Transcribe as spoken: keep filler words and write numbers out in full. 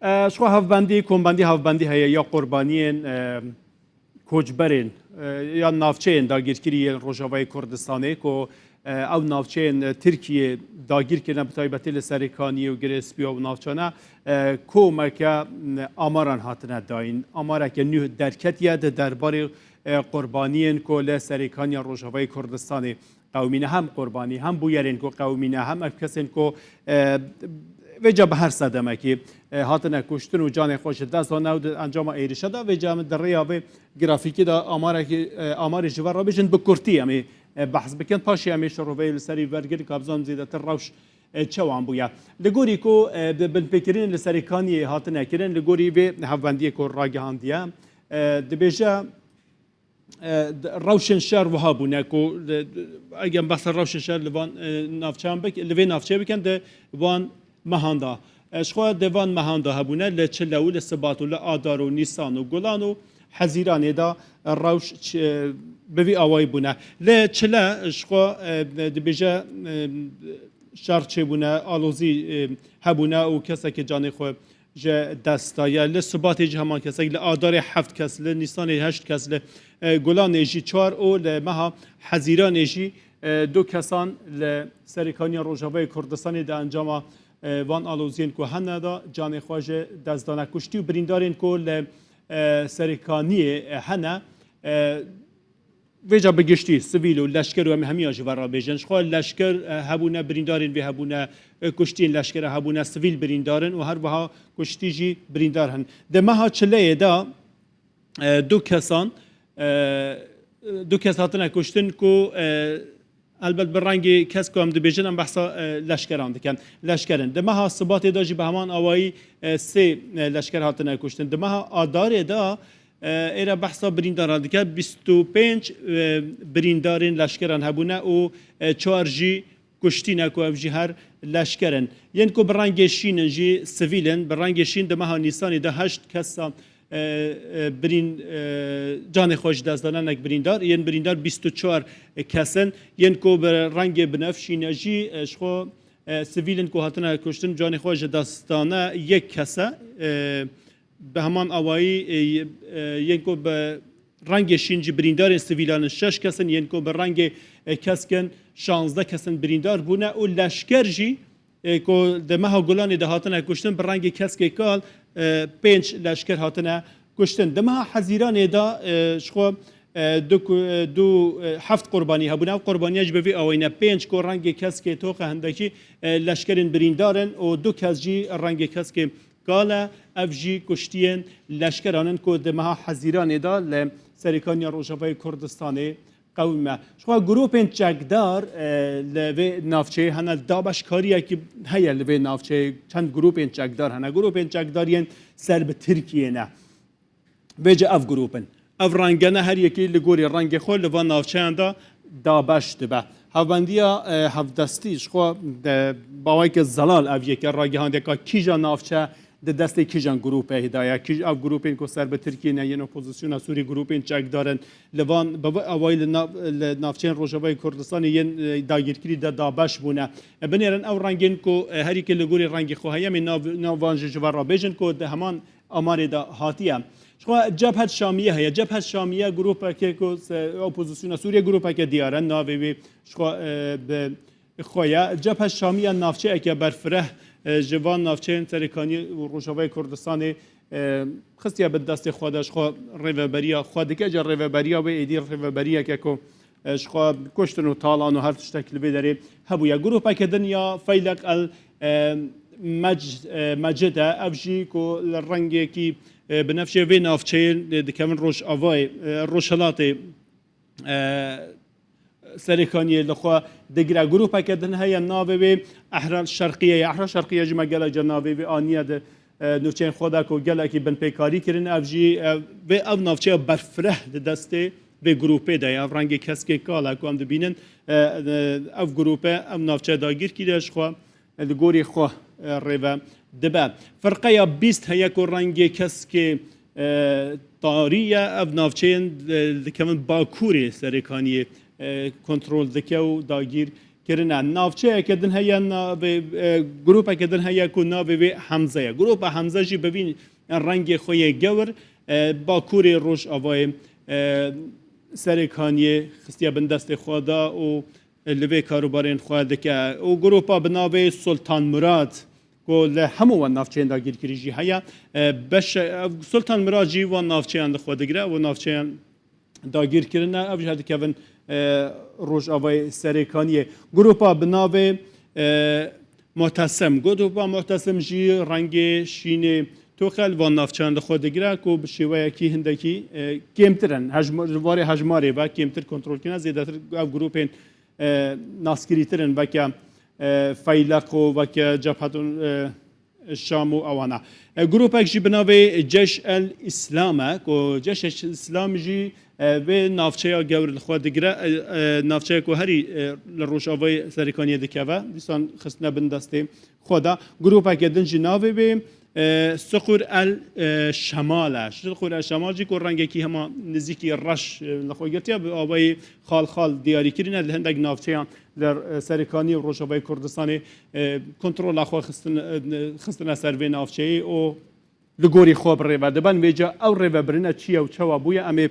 E, ji xwe hevbendî, kombendî hevbendî heye ya qurbaniyên, e, koçberên, e, ya navçeyên dagîrkirî yên Rojavayê Kurdistanê ku, e, ew navçeyên, e, Tirkiyê dagîr kirine, bi taybetî li Serêkaniyê û Girê Spî û navçane, e, komeke, e, amaran hatine dayîn. Amareke nû derketiye di derbarê, e, qurbaniyên ku li Serêkaniya Rojavayê Kurdistanê qewimîne, hem qurbanî, hem bûyerên ku qewimîne, hem ev kesên ku, e, vêca bi her sedemekî, e, hatine kuştin û canê xwe ji dest dane û di encama êrişe de, vêca em di rêya vê grafîkê de amarekî, e, amarê ji ve re bêjin, bi kurtî em ê, e, behs bikin. Paşê em ê şiroveyê li serî wergirin, ka bizanîn zêdetir rewş, e, çawan bûye. Li gorî ku, e, bi binpêkirinên li Serêkaniyê hatine kirin, li gorî vê hevbendiyê ku ragihandiye, e, dibêje, e, rewşên şer wiha bûne ku, e, eger behsa rewşên şer li van, e, navçeyan bik-, li vê navçeyê bikin, di van mehan de. E, ji xwe di van mehan de hebûne, li Çile û li Sibat û li Adar û Nîsan û Gulan û Hezîranê de rewş ç-, e, bi vî awayî bûne. Li Çile ji xwe, e, dibêje, e, şer çêbûne, alozî, e, hebûne û kesekî canê xwe ji dest daye. Li Sibatê jî heman kesek, li Adarê heft kes, li Nîsanê heşt kes, li, e, Gulanê jî çar û li meha Hezîranê jî, e, du kesan li Serêkaniya Rojavayê Kurdistanê di encama, e, van aloziyên ku hene de canê xwe ji dest dane. Kuştî û birîndarên ku li, e, Serêkaniyê, e, hene, e, vêca bi giştî sivîl û leşker û em hemiya ji ve re bêjin. Ji xwe leşker, e, hebûne, birîndarên vê hebûne, e, kuştiyên leşkere hebûne, sivîl birîndar in û her wiha kuştî jî birîndar hin. Di meha Çileyê de, e, du kesan, e, du kes hatine kuştin ku, e, helbet bi rengê kes ku em dibêjin, em behsa, e, leşkeran dikin. Leşker in. Di meha Sibatê de jî bi heman awayî, e, sê, e, leşker hatine kuştin. Di meha Adarê de, e, êre behsa birîndaran dike. Bîst û pênc, e, birîndarên leşkeran hebûne û, e, çar jî kuştî ne ku ev jî her leşker in. Yên ku bi rengê şîn in jî sivîl in. Bi rengê şîn di meha Nîsanê de heşt kesa, e, e, birîn, e, canê xwe ji dest dane, nek birîndar. Yên birîndar bîst û çar kes in. Yên ku bi rengê binefşî ne jî, e, ji xwe, e, sivîl in ku hatine kuştin, canê xwe ji dest dane yek kes e. E, bi heman awayî, e, y-, e, yên ku bi rengê şîn jî birîndarên sivîlan in şeş kes in, yên ku bi rengê, e, kesk in şazdeh kes in birîndar bûne û leşker jî, e, ku di meha Gulanê de hatine kuştin, bi rengê keskê kal, e, pênc leşker hatine kuştin. Di meha Hezîranê de, e, ji xwe, e, du ku, e, du, e, heft qurbanî hebûne. Ev qurbaniya jî bi vî awayî ne. Pênc ku rengê keskê toxe hindekî, e, leşkerên birîndar in û du kes jî rengê keskê kal e. Ev jî kuştiyên leşkeran in ku di meha Hezîranê de li Serêkaniya Rojavayê Kurdistanê qewime. Ji xwe grûpên çekdar, e, li vê navçeyê hene, dabeşkariyekî heye li vê navçeyê, çend grûpên çekdar hene. Grûpên çekdar yên ser bi Tirkiyê ne. Vêce ev grûp in. Ev rengene her yekî li gorî rengê xwe li van navçeyan de dabeş dibe. Hevbendiya, e, hevdestî ji xwe de bawayeke zelal ev yeke ragihandiye ka kîja navçe di destê kîjan grûpê de ye. Kîj ev grûpên ku ser bi Tirkiyê ne, yên opozisyona Sûrî, grûpên çekdar in. Li van, bi vî awayî li nav-, li navçeyên Rojavayê Kurdistanê yên, e, dagîrkirî de dabeş bûne. E, binêrin ew rengên ku, e, her yekê li gorî rengê xwe heye, em ê nav, nav van jî ji ve re bêjin ku di heman amarê de hatiye. Ji xwe Cebhet Şamiye heye. Cebhet Şamiye grûpeke ku se-, opozisyona Sûriye grûpeke diyar e. Navê wê ji xwe, e, bi xwe ye. Cebhet Şamiye navçeyeke berfireh, e, ji van navçeyên Serêkaniyê û Rojavayê Kurdistanê, e, xistiye bin destê xwe de, ji xwe rêveberiya xwe dike. Ca rêveberiya wê êdî rêveberiyeke ku e, ji xwe kuştin û talan û her tiştek li vê derê hebûye. Grûpeke din ya Feyleq El, e, Mec-, e, Mecid e, ev jî ku li rengekî, e, binefşê vê navçeyê, e, dikevin Rojavayê, e, Rojhilatê, e, Serêkaniyê li xwe digire. Grûpeke din heye, navê wê Ehra Şerqiye ye. Ehra Şerqiye jî me gelek car navê wê aniye di e, nûçeyên xwe de ku gelekî binpêkarî kirin, ev jî, e, vê ev navçeya berfireh di destê vê grûpê de ye. Ev rengê keskê kal e ku em dibînin, e, e, ev grûpe ev navçeya dagîr kiriye, ji xwe, e, li gorî xwe, e, rêve dibe. Firqeya bîst heye ku rengê keskê, e, tarî ye. Ev navçeyên, e, dikevin Bakurê Serêkaniyê, e, kontrol dike û dagîr kirine. Navçeyeke din heye navê, e, grûpeke din heye ku navê wê Hemze ye. Grûpa Hemze jî bi vî rengê xwe yê gewr, e, bakurê rojavayê, e, Serêkaniyê xistiye bin destê xwe de û li vê karûbarên xwe dike. Û grûpa bi navê Sultan Murad ku li hemû wan navçeyên dagîrkirî jî heye. E, beş, ev Sultan Murad jî wan navçeyan li xwe digire, wan navçeyan dagîr kirine, ev jî her dikevin, e, Rojavayê Serêkaniyê. Grûpa bi navê, e, Mutesim. Grûpa Mutesim jî rengê şînê toxe li van navçeyan li xwe digire ku bi şêweyekî hindekî, e, kêmtir in. Hejma-, li warê hejmarê ve kêmtir kontrol kirine, zêdetir ev grûpên, e, naskirîtir in, weke, e, Feyleq û weke Cebhetun, e, Şam û ewana. E, grûpek jî bi navê Ceş el Îslam e, ku Ceş el Îslam jî, e, vê navçeya gewr li xwe digire, e, e, navçeya ku herî, e, li rojavayê Serêkaniyê dikeve, dîsan xistine bin destê xwe de. Grûpeke din jî navê wê, e, Siqur el, e, Şemal e. Siqur el Şemal jî ku rengekî hema nizîkî reş, e, li xwe girtiye, bi awayî xal xal diyarî kirine, li hindek navçeyan li, e, Serêkaniyê û Rojavayê Kurdistanê, e, kontrola xwe xistin-, e, xistine ser vê navçeyê û li gorî xwe bi rêve diben. Vêca ew rêvebirine çi ye û çawa bûye, em ê